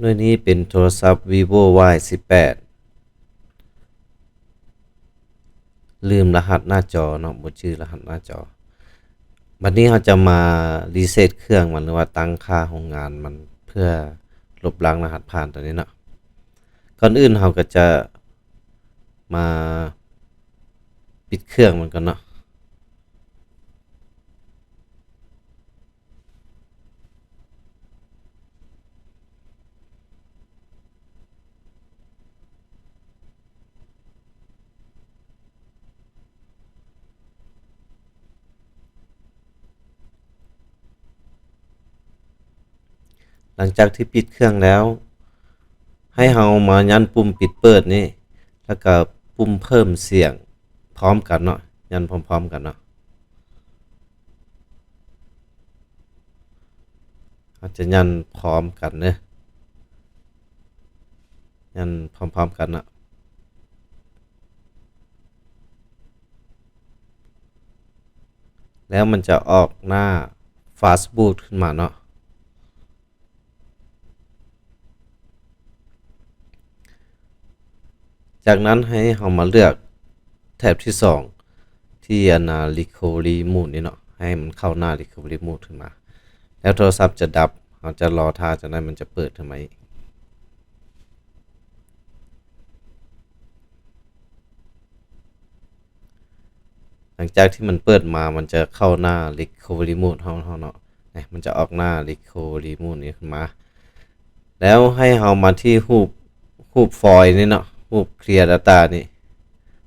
ໜ່ວຍນີ້ເປັນໂທລະສັບ Vivo Y ສິບແປດ ລືມລະຫັດໜ້າຈໍເນາະ, ບໍ່ຈື່ລະຫັດໜ້າຈໍ. ບັດນີ້ເຮົາຈະມາ reset ເຄື່ອງມັນ ຫຼືວ່າຕັ້ງຄ່າໂຮງງານມັນ ເພື່ອລົບລ້າງລະຫັດຜ່ານຕົວນີ້ເນາະ. ກ່ອນອື່ນເຮົາກໍຈະມາປິດເຄື່ອງມັນກ່ອນເນາະ. ຫຼັງຈາກທີ່ປິດເຄື່ອງແລ້ວ ໃຫ້ເຮົາມາຢັນປຸ່ມປິດເປີດນີ້ ແລ້ວກໍປຸ່ມເພີ່ມສຽງພ້ອມກັນເນາະ, ຢັນພ້ອມໆກັນເນາະ. ເຮົາຈະຢັນພ້ອມກັນເດີ, ຢັນພ້ອມໆກັນເນາະ. ແລ້ວມັນຈະອອກໜ້າ Fastboot ຂຶ້ນມາເນາະ. ຈາກນັ້ນໃຫ້ເຮົາມາເລືອກແຖບທີສອງ ທີ່ອັນນ່າ Recovery Mode ນີ້ເນາະ, ໃຫ້ມັນເຂົ້າໜ້າ Recovery Mode ຂຶ້ນມາ ແລ້ວໂທລະສັບຈະດັບ. ເຮົາຈະລໍຖ້າ ຈາກນັ້ນມັນຈະເປີດຂຶ້ນມາອີກ. ຫຼັງຈາກທີ່ມັນເປີດມາ ມັນຈະເຂົ້າໜ້າ Recovery Mode ເຮົາ ເຮົາເນາະ, ນີ້ ມັນຈະອອກໜ້າ Recovery Mode ນີ້ຂຶ້ນມາ. ແລ້ວໃຫ້ເຮົາມາທີ່ຮູບ ຮູບຟອຍນີ້ເນາະ, ຮູບ Clear Data ນີ້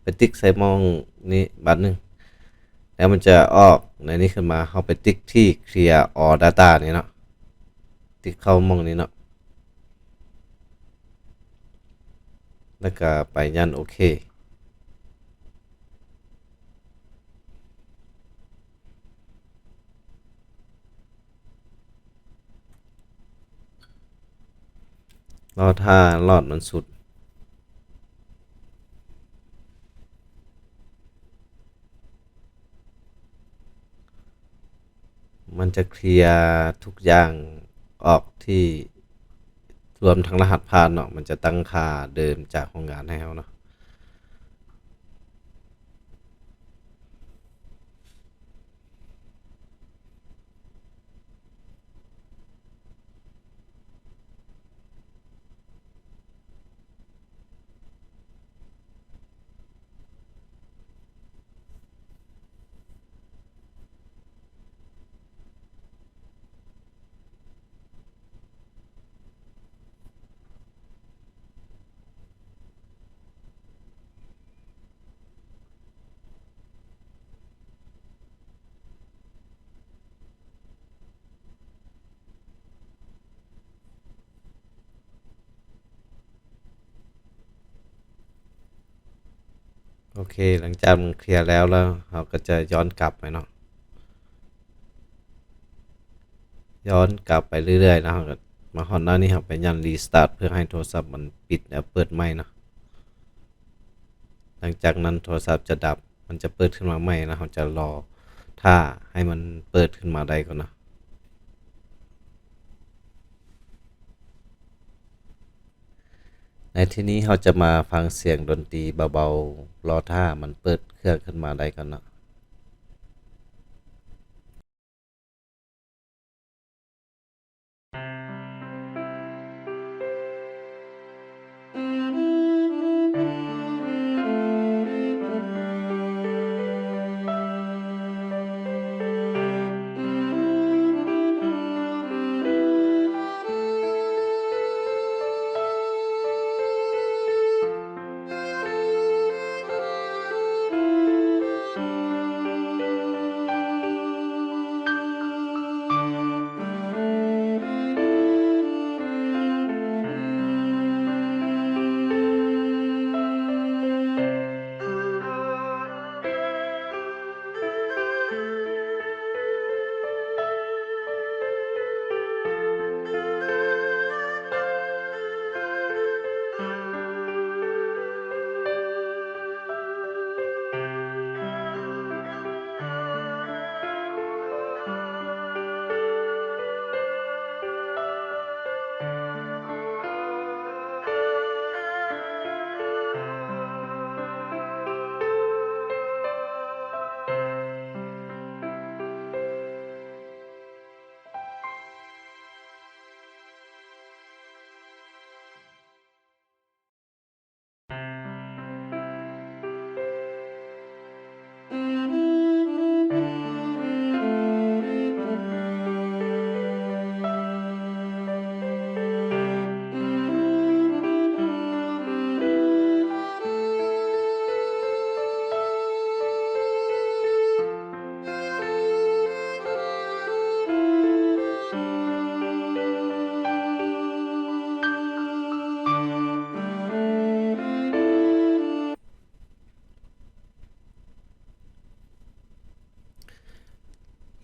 ໄປຕິກໃສ່ໝ່ອງນີ້ບາດໜຶ່ງ ແລ້ວມັນຈະອອກໃນນີ້ຂຶ້ນມາ. ເຮົາໄປຕິກທີ່ Clear All Data ນີ້ເນາະ, ຕິກເຂົ້າໝ່ອງນີ້ເນາະ. ແລ້ວກໍໄປຢັນໂອເຄ. ລໍຖ້າຫຼອດມັນສຸດ. ມັນຈະເຄລຍທຸກຢ່າງອອກ ທີ່ລວມທັງລະຫັດຜ່ານເນາະ, ມັນຈະຕັ້ງຄ່າເດີມຈາກໂຮງງານໃຫ້ເຮົາເນາະ. ໂອເຄ, ຫຼັງຈາກມັນເຄລຍແລ້ວ ແລ້ວເຮົາກໍຈະຍ້ອນກັບໄປເນາະ, ຍ້ອນກັບໄປເລື້ອຍໆ ແລ້ວເຮົາກໍມາຮອດໜ້ານີ້ ເຮົາໄປຍັນ restart ເພື່ອໃຫ້ໂທລະສັບມັນປິດແລ້ວເປີດໃໝ່ເນາະ. ຫຼັງຈາກນັ້ນໂທລະສັບຈະດັບ, ມັນຈະເປີດຂຶ້ນມາໃໝ່ ແລ້ວເຮົາຈະລໍຖ້າໃຫ້ມັນເປີດຂຶ້ນມາໄດ້ກ່ອນເນາະ. ໃນທີ່ນີ້ເຮົາຈະມາຟັງສຽງດົນຕີເບົາໆ, ລໍຖ້າມັນເປີດເຄື່ອງຂຶ້ນມາໄດ້ກ່ອນເນາະ.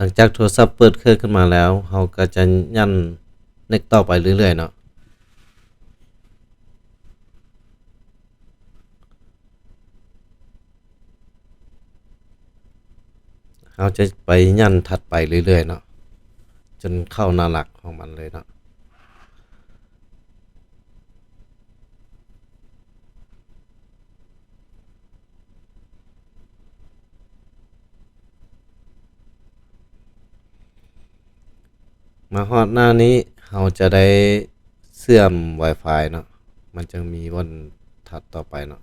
ຫຼັງຈາກໂທລະສັບເປີດເຄື່ອງຂຶ້ນມາແລ້ວ ເຮົາກໍຈະຢັນ Next ຕໍ່ໄປເລື້ອຍໆເນາະ. ເຮົາຈະໄປຢັນຖັດໄປເລື້ອຍໆເນາະ ຈົນເຂົ້າໜ້າຫຼັກຂອງມັນເລີຍເນາະ. ມາຮອດໜ້ານີ້ ເຮົາຈະໄດ້ເຊື່ອມ Wi-Fi ເນາະ, ມັນຈຶ່ງມີບ່ອນຖັດຕໍ່ໄປເນາະ.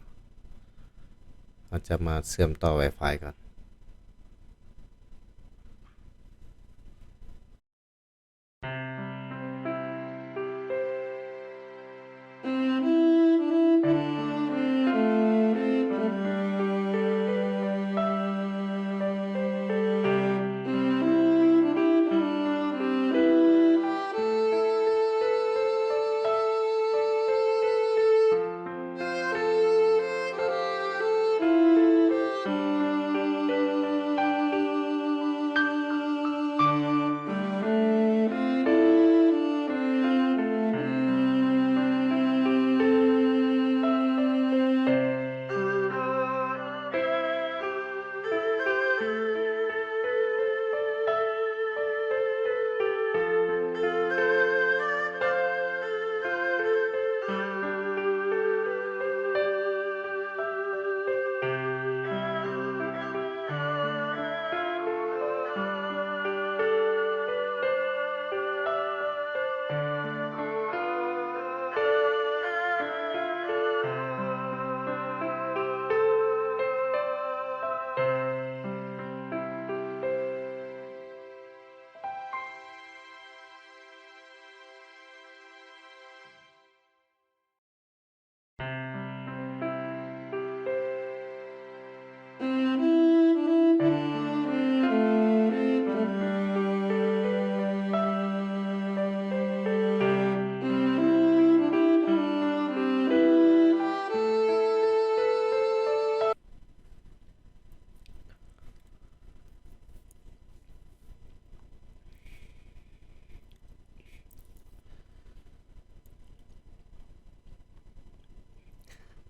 ເຮົາຈະມາເຊື່ອມຕໍ່ Wi-Fi ກ່ອນ.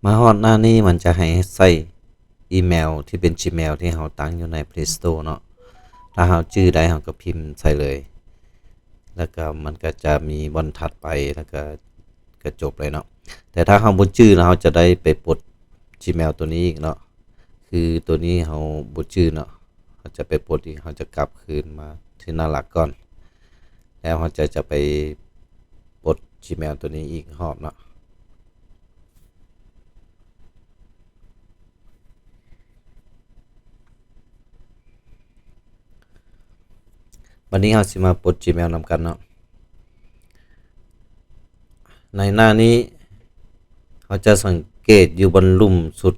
ມາຮອດໜ້ານີ້ ມັນຈະໃຫ້ໃສ່ອີເມວທີ່ເປັນ Gmail ທີ່ເຮົາຕັ້ງຢູ່ໃນ Play Store ເນາະ. ຖ້າເຮົາຈື່ໄດ້ ເຮົາກໍພິມໃສ່ເລີຍ ແລ້ວກໍມັນກໍຈະມີບ່ອນຖັດໄປ ແລ້ວກໍ ກໍຈົບເລີຍເນາະ. ແຕ່ຖ້າເຮົາບໍ່ຈື່ ແລ້ວເຮົາຈະໄດ້ໄປປົດ Gmail ຕົວນີ້ອີກເນາະ. ຄືຕົວນີ້ເຮົາບໍ່ຈື່ເນາະ, ເຮົາຈະໄປປົດອີກ ເຮົາຈະກັບຄືນມາທີ່ໜ້າຫຼັກກ່ອນ ແລ້ວເຮົາຈະ ຈະໄປປົດ Gmail ຕົວນີ້ອີກຮອບເນາະ. ບັດນີ້ເຮົາຊິມາປົດ Gmail ນຳກັນເນາະ. ໃນໜ້ານີ້ ເຮົາຈະສັງເກດຢູ່ບ່ອນລຸ່ມສຸດ,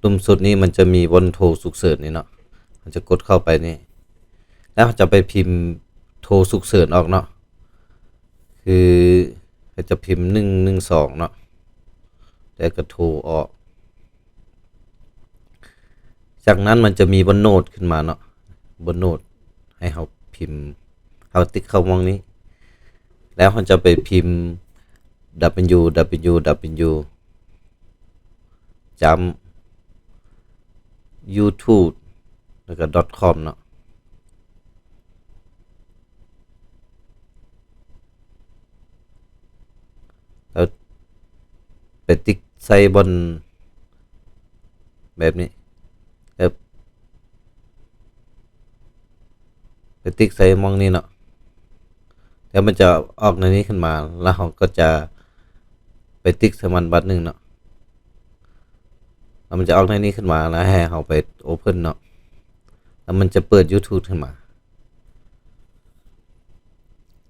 ລຸ່ມສຸດນີ້ມັນຈະມີບ່ອນໂທສຸກເສີນນີ້ເນາະ, ເຮົາຈະກົດເຂົ້າໄປນີ້ ແລ້ວເຮົາຈະໄປພິມໂທສຸກເສີນອອກເນາະ. ຄືເຮົາຈະພິມໜຶ່ງໜຶ່ງສອງເນາະ ແລ້ວກໍໂທອອກ. ຈາກນັ້ນມັນຈະມີບ່ອນໂນ້ດຂຶ້ນມາເນາະ, ບ່ອນໂນ້ດໃຫ້ເຮົາພິມ, ເຮົາຕິກເຂົ້າໝ່ອງນີ້ ແລ້ວເຮົາຈະໄປພິມ www ຈ້ຳ YouTube ແລ້ວກໍ .com ເນາະ. ແລ້ວໄປຕິກໃສ່ບ່ອນແບບນີ້ ແລ້ວໄປຕິກໃສ່ໝ່ອງນີ້ເນາະ, ແລ້ວມັນຈະອອກແນວນີ້ຂຶ້ນມາ ແລ້ວເຮົາກໍຈະໄປຕິກໃສ່ມັນບາດໜຶ່ງເນາະ. ແລ້ວມັນຈະອອກແນວນີ້ຂຶ້ນມາ ແລ້ວໃຫ້ເຮົາໄປ Open ເນາະ, ແລ້ວມັນຈະເປີດ YouTube ຂຶ້ນມາ.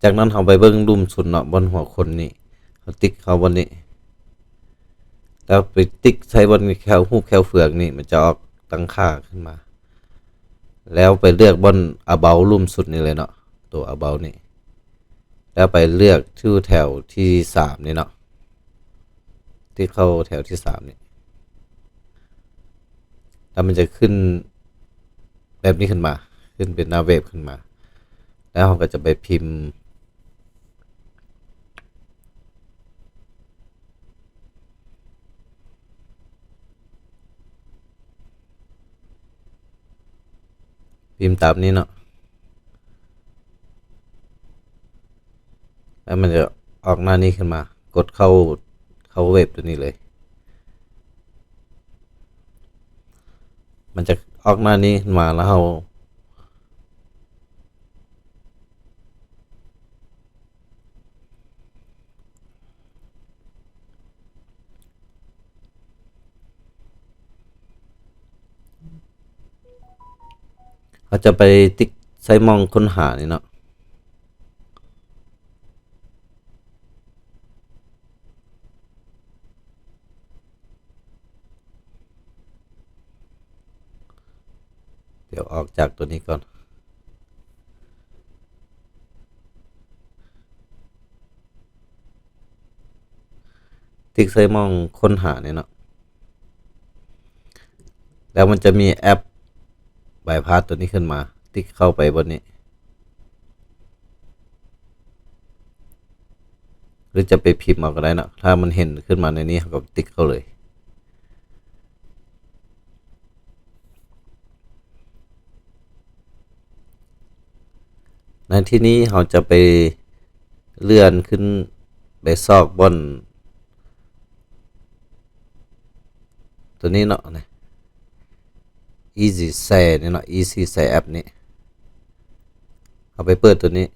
ຈາກນັ້ນເຮົາໄປເບິ່ງລຸ່ມສຸດເນາະ, ບ່ອນຫົວຄົນນີ້ ເຮົາຕິກເຂົ້າບ່ອນນີ້ ແລ້ວໄປຕິກໃສ່ບ່ອນແຄວ ຮູບແຄວເຟືອກນີ້ ມັນຈະອອກຕັ້ງຄ່າຂຶ້ນມາ. ແລ້ວໄປເລືອກບ່ອນ About ລຸ່ມສຸດນີ້ເລີຍເນາະ, ຕົວ About ນີ້ ແລ້ວໄປເລືອກທີ່ແຖວທີສາມນີ້ເນາະ, ຕິກເຂົ້າແຖວທີສາມນີ້ ແລ້ວມັນຈະຂຶ້ນ ແບບນີ້ຂຶ້ນມາ ຂຶ້ນເປັນໜ້າເວັບຂຶ້ນມາ ແລ້ວເຮົາກໍຈະໄປພິມ ພິມຕາມນີ້ເນາະ ແລ້ວມັນຈະອອກໜ້ານີ້ຂຶ້ນມາ ກົດເຂົ້າ ເຂົ້າເວັບຕົວນີ້ເລີຍ ມັນຈະອອກໜ້ານີ້ຂຶ້ນມາ ແລ້ວເຮົາ ເຮົາຈະໄປຕິກໃສ່ໝ່ອງຄົ້ນຫານີ້ເນາະ ດຽວອອກຈາກຕົວນີ້ກ່ອນ ຕິກໃສ່ໝ່ອງຄົ້ນຫານີ້ເນາະ ແລ້ວມັນຈະມີແອັບບາຍພາສຕົວນີ້ຂຶ້ນມາ ຕິກເຂົ້າໄປບ່ອນນີ້ ຫຼືຈະໄປພິມເອົາກໍໄດ້ເນາະ ຖ້າມັນເຫັນຂຶ້ນມາໃນນີ້ ເຮົາກໍຕິກເຂົ້າເລີຍ ໃນທີ່ນີ້ເຮົາຈະໄປເລື່ອນຂຶ້ນ ໄປຊອກບ່ອນຕົວນີ້ເນາະ Easy Share ນີ້ເນາະ Easy Share App ນີ້ ເຮົາໄປເປີດຕົວນີ້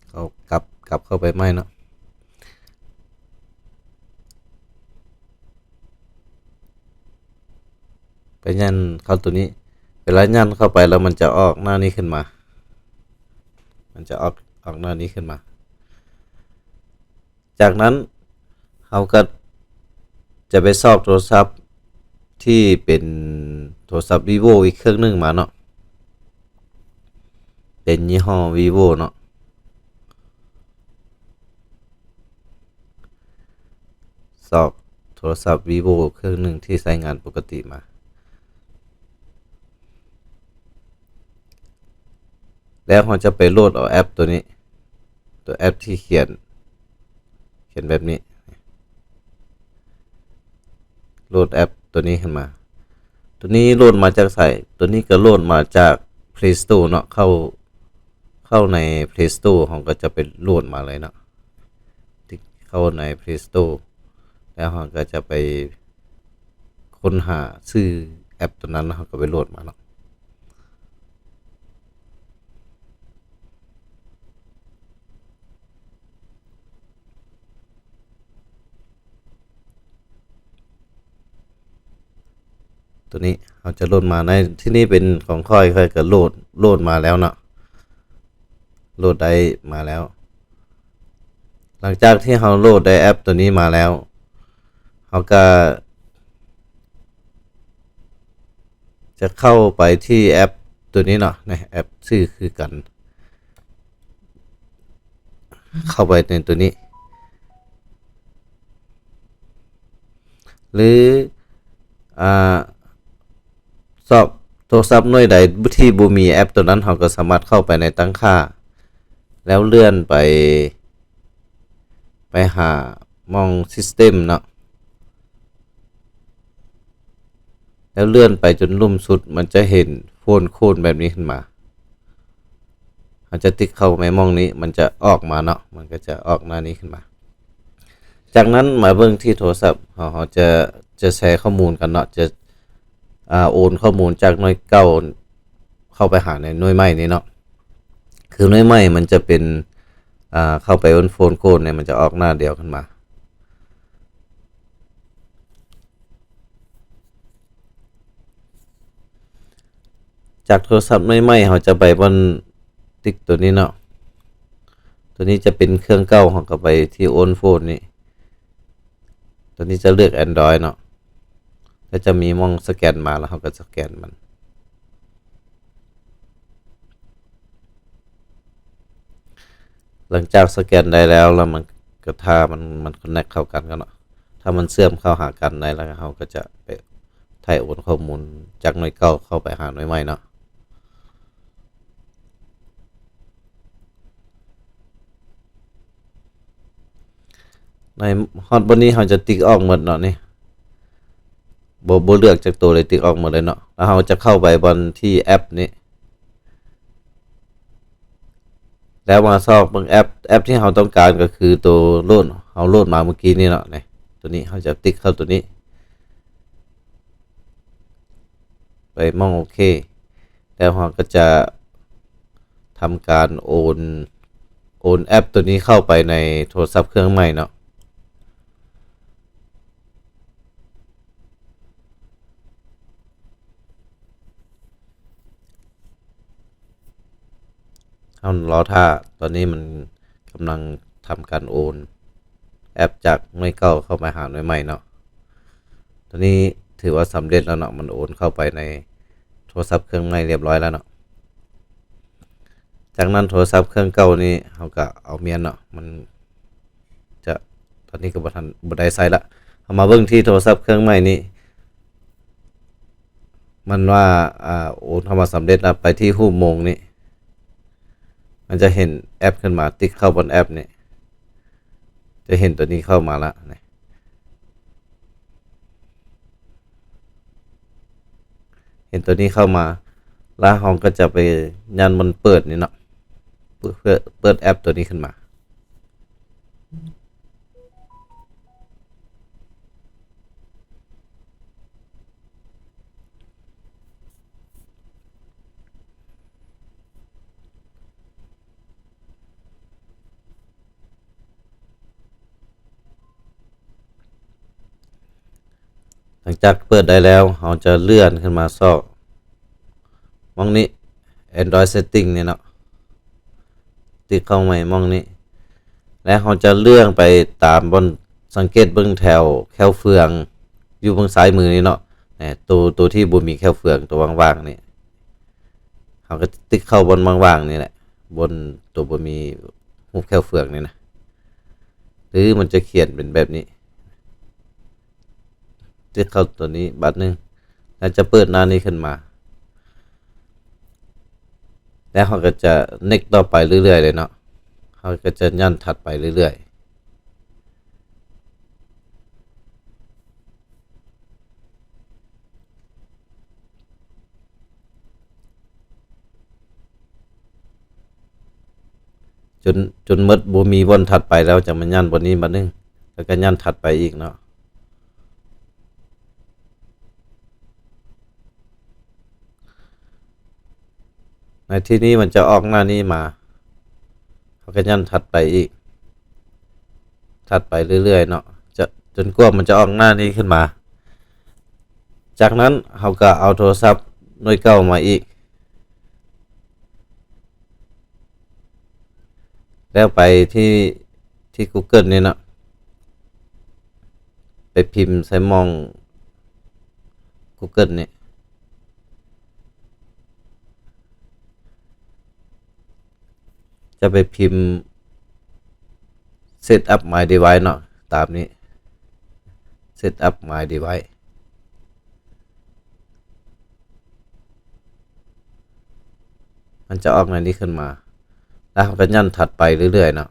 ເຂົ້າ ກັບ ກັບເຂົ້າໄປໃໝ່ເນາະ ໄປຢັນເຂົ້າຕົວນີ້ ເວລາຢັນເຂົ້າໄປແລ້ວມັນຈະອອກໜ້ານີ້ຂຶ້ນມາ ມັນຈະອອກ ອອກໜ້ານີ້ຂຶ້ນມາ ຈາກນັ້ນເຮົາກໍຈະໄປຊອກໂທລະສັບທີ່ເປັນໂທລະສັບ Vivo ອີກເຄື່ອງໜຶ່ງມາເນາະ ເປັນຍີ່ຫໍ້ Vivo ເນາະ ຊອກໂທລະສັບ Vivo ເຄື່ອງໜຶ່ງທີ່ໃຊ້ງານປົກກະຕິມາ ແລ້ວເຮົາຈະໄປໂຫຼດເອົາແອັບຕົວນີ້ ຕົວແອັບທີ່ຂຽນ ຂຽນແບບນີ້ ໂຫຼດແອັບຕົວນີ້ຂຶ້ນມາ ຕົວນີ້ໂຫຼດມາຈາກໃສ? ຕົວນີ້ກໍໂຫຼດມາຈາກ Play Store ເນາະ ເຂົ້າ ເຂົ້າໃນ Play Store ເຮົາກໍຈະໄປໂຫຼດມາເລີຍເນາະ ຕິກເຂົ້າໃນ Play Store ແລ້ວເຮົາກໍຈະໄປຄົ້ນຫາຊື່ແອັບຕົວນັ້ນ ແລ້ວເຮົາກໍໄປໂຫຼດມາເນາະ ຕົວນີ້ເຮົາຈະໂຫຼດມາ ໃນທີ່ນີ້ເປັນຂອງຂ້ອຍ ຂ້ອຍກໍໂຫຼດ ໂຫຼດມາແລ້ວເນາະ ໂຫຼດໄດ້ມາແລ້ວ ຫຼັງຈາກທີ່ເຮົາໂຫຼດໄດ້ແອັບຕົວນີ້ມາແລ້ວ ເຮົາກໍຈະເຂົ້າໄປທີ່ແອັບຕົວນີ້ເນາະ ໃນແອັບຊື່ຄືກັນ ເຂົ້າໄປໃນຕົວນີ້ ຫຼື ອາ ຊອກໂທລະສັບໜ່ວຍໃດທີ່ບໍ່ມີແອັບຕົວນັ້ນ ເຮົາກໍສາມາດເຂົ້າໄປໃນຕັ້ງຄ່າ ແລ້ວເລື່ອນໄປ ໄປຫາໝ່ອງ System ເນາະ ແລ້ວເລື່ອນໄປຈົນລຸ່ມສຸດ ມັນຈະເຫັນໂຟນໂຄດແບບນີ້ຂຶ້ນມາ ເຮົາຈະຕິກເຂົ້າໄປໝ່ອງນີ້ ມັນຈະອອກມາເນາະ ມັນກໍຈະອອກໜ້ານີ້ຂຶ້ນມາ ຈາກນັ້ນມາເບິ່ງທີ່ໂທລະສັບ ເຮົາ ເຮົາຈະ ຈະແຊຂໍ້ມູນກັນເນາະ ຈະ ອາ ໂອນຂໍ້ມູນຈາກໜ່ວຍເກົ່າເຂົ້າໄປຫາໃນໜ່ວຍໃໝ່ນີ້ເນາະ ຄືໜ່ວຍໃໝ່ມັນຈະເປັນ ອາ ເຂົ້າໄປບົນໂຟນໂຄດນີ້ ມັນຈະອອກໜ້າດຽວຂຶ້ນມາ ຈາກໂທລະສັບໜ່ວຍໃໝ່ ເຮົາຈະໄປບ່ອນຕິກຕົວນີ້ເນາະ ຕົວນີ້ຈະເປັນເຄື່ອງເກົ່າ ເຮົາກໍໄປທີ່ໂອນໂຟນນີ້ ຕົວນີ້ຈະເລືອກ Android ເນາະ ແລ້ວຈະມີໝ່ອງສະແກນມາ ແລ້ວເຮົາກໍສະແກນມັນ ແ ຫຼັງຈາກສະແກນໄດ້ແລ້ວ ແລ້ວມັນກໍຖ້າມັນ ມັນຄອນເນັກເຂົ້າກັນກ່ອນເນາະ. ຖ້າມັນເຊື່ອມເຂົ້າຫາກັນໄດ້ແລ້ວ ເຮົາກໍຈະໄປຖ່າຍໂອນຂໍ້ມູນຈາກໜ່ວຍເກົ່າເຂົ້າໄປຫາໜ່ວຍໃໝ່ເນາະ. ໃນ ຮອດບ່ອນນີ້ເຮົາຈະຕິກອອກໝົດເນາະນີ້ ບໍ່ ບໍ່ເລືອກຈັກໂຕເລີຍ ຕິກອອກໝົດເລີຍເນາະ. ແລ້ວເຮົາຈະເຂົ້າໄປບ່ອນທີ່ແອັບນີ້ ແລ້ວມາຊອກເບິ່ງແອັບ ແອັບທີ່ເຮົາຕ້ອງການກໍຄືໂຕໂຫຼດ ເຮົາໂຫຼດມາເມື່ອກີ້ນີ້ເນາະ. ນີ້ ໂຕນີ້ເຮົາຈະຕິກເຂົ້າໂຕນີ້ ໄປໝ່ອງໂອເຄ ແລ້ວເຮົາກໍຈະທຳການໂອນ ໂອນແອັບໂຕນີ້ເຂົ້າໄປໃນໂທລະສັບເຄື່ອງໃໝ່ເນາະ. ເຮົາລໍຖ້າ ຕອນນີ້ມັນກຳລັງທຳການໂອນແອັບຈາກໜ່ວຍເກົ່າເຂົ້າມາຫາໜ່ວຍໃໝ່ເນາະ. ຕອນນີ້ຖືວ່າສຳເລັດແລ້ວເນາະ ມັນໂອນເຂົ້າໄປໃນໂທລະສັບເຄື່ອງໃໝ່ລຽບຮ້ອຍແລ້ວເນາະ. ຈາກນັ້ນໂທລະສັບເຄື່ອງເກົ່ານີ້ເຮົາກໍເອົາມ້ຽນເນາະ ມັນຈະ ຕອນນີ້ກໍບໍ່ທັນ ບໍ່ໄດ້ໃຊ້ລະ. ເຮົາມາເບິ່ງທີ່ໂທລະສັບເຄື່ອງໃໝ່ນີ້ ມັນວ່າ ອາ ໂອນເຂົ້າມາສຳເລັດແລ້ວ ໄປທີ່ຮູບໂມງນີ້ ມັນຈະເຫັນແອັບຂຶ້ນມາ ຕິກເຂົ້າບ່ອນແອັບນີ້ ຈະເຫັນໂຕນີ້ເຂົ້າມາລະ ນີ້ ເຫັນໂຕນີ້ເຂົ້າມາ ແລ້ວເຮົາກໍຈະໄປຢ້ານມັນເປີດນີ້ເນາະ ເປີດ ເປີດແອັບໂຕນີ້ຂຶ້ນມາ. ຫຼັງຈາກເປີດໄດ້ແລ້ວ ເຮົາຈະເລື່ອນຂຶ້ນມາຊອກໝ່ອງນີ້ Android Setting ນີ້ເນາະ. ຕິກເຂົ້າໃໝ່ໝ່ອງນີ້ ແລະ ເຮົາຈະເລື່ອນໄປຕາມບ່ອນ ສັງເກດເບິ່ງແຖວແຂ້ວເຟືອງຢູ່ເບື້ອງຊ້າຍມືນີ້ເນາະ. ແນ ໂຕ ໂຕທີ່ບໍ່ມີແຂ້ວເຟືອງ ໂຕວ່າງໆນີ້ ເຮົາກໍຕິກເຂົ້າບ່ອນວ່າງໆນີ້ແຫຼະ ບ່ອນໂຕບໍ່ມີຮູບແຂ້ວເຟືອງນີ້ນະ ຫຼືມັນຈະຂຽນເປັນແບບນີ້. ຕິກເຂົ້າໂຕນີ້ບາດໜຶ່ງ ແລ້ວຈະເປີດໜ້ານີ້ຂຶ້ນມາ ແລ້ວເຮົາກໍຈະ next ຕໍ່ໄປເລື້ອຍໆເລີຍເນາະ. ເຮົາກໍຈະຢ້ານຖັດໄປເລື້ອຍໆ ຈົນ ຈົນໝົດ ບໍ່ມີບ່ອນຖັດໄປແລ້ວ ຈັ່ງມາຢ້ານບ່ອນນີ້ບາດໜຶ່ງ ແລ້ວກໍຢ້ານຖັດໄປອີກເນາະ. ໃນທີ່ນີ້ມັນຈະອອກໜ້ານີ້ມາ ເຮົາກໍຢ້ານຖັດໄປອີກ ຖັດໄປເລື້ອຍໆເນາະ ຈະ ຈົນກວ່າມັນຈະອອກໜ້ານີ້ຂຶ້ນມາ. ຈາກນັ້ນເຮົາກໍເອົາໂທລະສັບໜ່ວຍເກົ່າມາອີກ ແລ້ວໄປທີ່ ທີ່ Google ນີ້ເນາະ ໄປພິມໃສ່ໝ່ອງ Google ນີ້ ຈະໄປພິມ Set up my device ເນາະ ຕາມນີ້ Set up my device ມັນຈະອອກແນວນີ້ຂຶ້ນມາ ແລ້ວເຮົາກໍຢ້ານຖັດໄປເລື້ອຍໆເນາະ.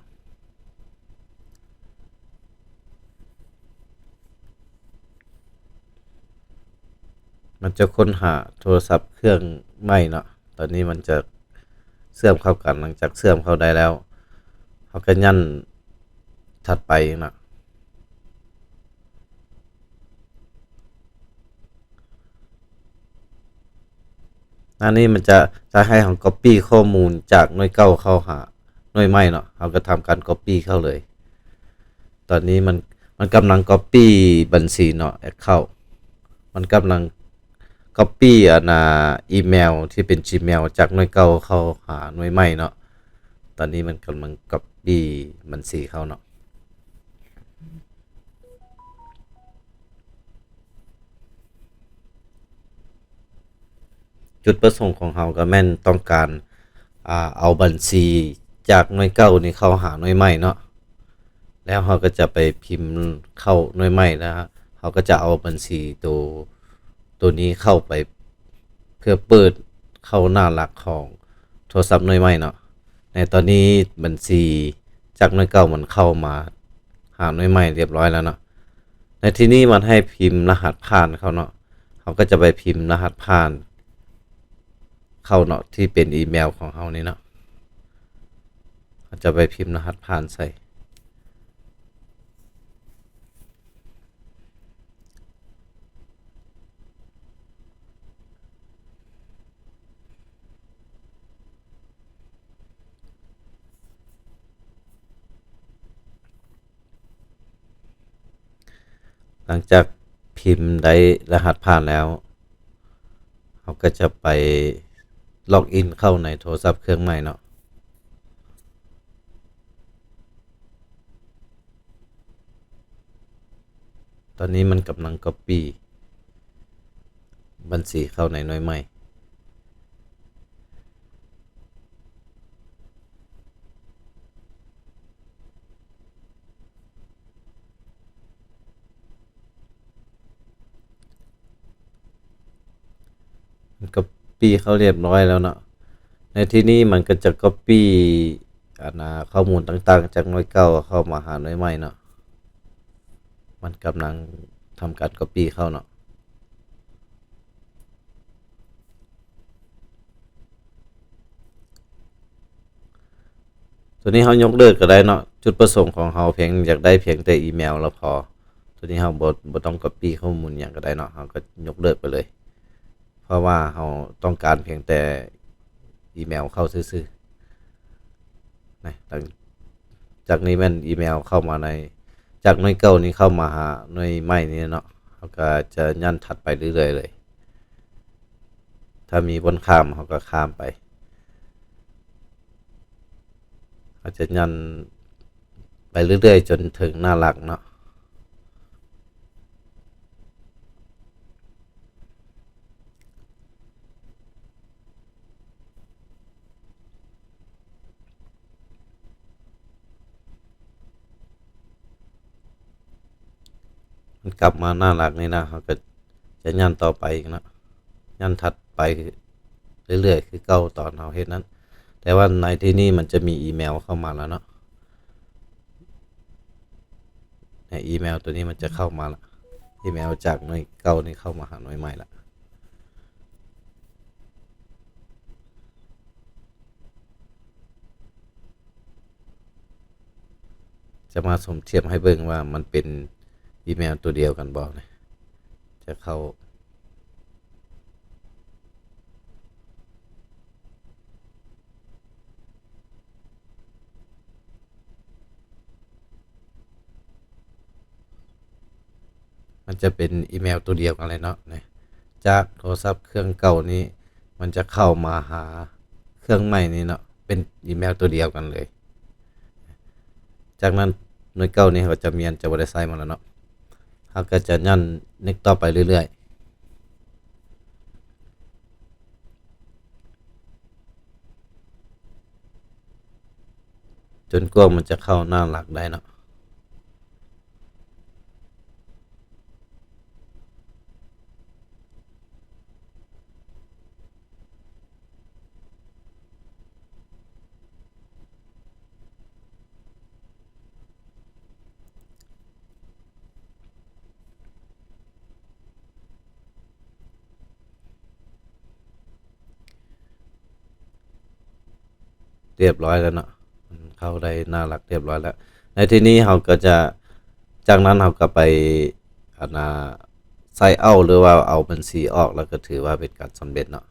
ມັນຈະຄົ້ນຫາໂທລະສັບເຄື່ອງໃໝ່ເນາະ. ຕອນນີ້ມັນຈະເຊື່ອມເຂົ້າກັນ ຫຼັງຈາກເຊື່ອມເຂົ້າໄດ້ແລ້ວ ເຮົາກໍຢ້ານຖັດໄປເນາະ. ໜ້ານີ້ມັນຈະ ຈະໃຫ້ເຮົາ copy ຂໍ້ມູນຈາກໜ່ວຍເກົ່າເຂົ້າຫາໜ່ວຍໃໝ່ເນາະ ເຮົາກໍທຳການ copy ເຂົ້າເລີຍ. ຕອນນີ້ມັນ ມັນກຳລັງ copy ບັນຊີເນາະ account ມັນກຳລັງ copy ອັນນ່າ ອີເມວທີ່ເປັນ Gmail ຈາກໜ່ວຍເກົ່າເຂົ້າຫາໜ່ວຍໃໝ່ເນາະ. ຕອນນີ້ມັນກຳລັງ copy ບັນຊີເຂົ້າເນາະ. ຈຸດປະສົງຂອງເຮົາກໍແມ່ນຕ້ອງການ ອ່າ ເອົາບັນຊີ ຈາກໜ່ວຍເກົ່ານີ້ເຂົ້າຫາໜ່ວຍໃໝ່ເນາະ ແລ້ວເຮົາກໍຈະໄປພິມເຂົ້າໜ່ວຍໃໝ່ ແລ້ວເຮົາກໍຈະເອົາບັນຊີໂຕ ໂຕນີ້ເຂົ້າໄປ ເພື່ອເປີດເຂົ້າໜ້າຫຼັກຂອງໂທລະສັບໜ່ວຍໃໝ່ເນາະ. ໃນຕອນນີ້ບັນຊີຈາກໜ່ວຍເກົ່າມັນເຂົ້າມາຫາໜ່ວຍໃໝ່ລຽບຮ້ອຍແລ້ວເນາະ. ໃນທີ່ນີ້ມັນໃຫ້ພິມລະຫັດຜ່ານເຂົ້າເນາະ, ເຮົາກໍຈະໄປພິມລະຫັດຜ່ານເຂົ້າເນາະ ທີ່ເປັນອີເມວຂອງເຮົານີ້ເນາະ, ເຮົາຈະໄປພິມລະຫັດຜ່ານໃສ່. ຫຼັງຈາກພິມໄດ້ລະຫັດຜ່ານແລ້ວ ເຮົາກໍຈະໄປລັອກອິນເຂົ້າໃນໂທລະສັບເຄື່ອງໃໝ່ເນາະ. ຕອນນີ້ມັນກຳລັງກັອບປີ້ບັນຊີເຂົ້າໃນໜ່ວຍໃໝ່. ມັນກັອບປີ້ເຂົ້າລຽບຮ້ອຍແລ້ວເນາະ. ໃນທີ່ນີ້ມັນກໍຈະກັອບປີ້ ອັນນ່າ ຂໍ້ມູນຕ່າງໆຈາກໜ່ວຍເກົ່າເຂົ້າມາຫາໜ່ວຍໃໝ່ເນາະ. ມັນກຳລັງທຳການກັອບປີ້ເຂົ້າເນາະ. ຕົວນີ້ເຮົາຍົກເລີກກໍໄດ້ເນາະ, ຈຸດປະສົງຂອງເຮົາພຽງ ຢາກໄດ້ພຽງແຕ່ອີເມວລະພໍ. ຕົວນີ້ເຮົາບໍ່ ບໍ່ຕ້ອງກັອບປີ້ຂໍ້ມູນຫຍັງກໍໄດ້ເນາະ, ເຮົາກໍຍົກເລີກໄປເລີຍ ເພາະວ່າເຮົາຕ້ອງການພຽງແຕ່ອີເມວເຂົ້າຊື່ໆນະ. ຫຼັງຈາກນີ້ແມ່ນອີເມວເຂົ້າມາໃນ ຈາກໜ່ວຍເກົ່ານີ້ເຂົ້າມາຫາໜ່ວຍໃໝ່ນີ້ເນາະ, ເຮົາກໍຈະຍ່ານຖັດໄປເລື້ອຍໆເລີຍ. ຖ້າມີບ່ອນຂ້າມ ເຮົາກໍຂ້າມໄປ. ເຮົາຈະຍ່ານໄປເລື້ອຍໆຈົນເຖິງໜ້າຫຼັກເນາະ. ມັນກັບມາໜ້າຫຼັກນີ້ນະ, ເຮົາກໍຈະຍ່ານຕໍ່ໄປອີກເນາະ, ຍ່ານຖັດໄປເລື້ອຍໆຄືເກົ່າຕອນເຮົາເຮັດນັ້ນ. ແຕ່ວ່າໃນທີ່ນີ້ມັນຈະມີອີເມວເຂົ້າມາແລ້ວເນາະ. ໃນອີເມວຕົວນີ້ມັນຈະເຂົ້າມາລະ, ອີເມວຈາກໜ່ວຍເກົ່ານີ້ເຂົ້າມາຫາໜ່ວຍໃໝ່ລະ. ຈະມາສົມທຽບໃຫ້ເບິ່ງວ່າມັນເປັນອີເມວຕົວດຽວກັນບໍ່ນະ, ຈະເຂົ້າ ມັນຈະເປັນອີເມວຕົວດຽວກັນເລີຍເນາະ. ຈາກໂທລະສັບເຄື່ອງເກົ່ານີ້ ມັນຈະເຂົ້າມາຫາເຄື່ອງໃໝ່ນີ້ເນາະ, ເປັນອີເມວຕົວດຽວກັນເລີຍ. ຈາກນັ້ນໜ່ວຍເກົ່ານີ້ເຮົາກໍຈະມ້ຽນ ຈະບໍ່ໄດ້ໃຊ້ມັນແລ້ວເນາະ. ເຮົາກໍຈະຍ່ານ next ຕໍ່ໄປເລື້ອຍໆ ຈົນກວ່າມັນຈະເຂົ້າໜ້າຫຼັກໄດ້ເນາະ. ຮຽບຮ້ອຍແລ້ວເນາະ, ເຂົ້າໄດ້ໜ້າຫຼັກຮຽບຮ້ອຍແລ້ວ. ໃນທີ່ນີ້ເຮົາກໍຈະ ຈາກນັ້ນເຮົາກໍໄປ ອັນນ່າ ໄຊເອົາ ຫຼືວ່າເອົາບັນຊີອອກ ແລ້ວກໍຖືວ່າເປັນການສຳເລັດເນາະ.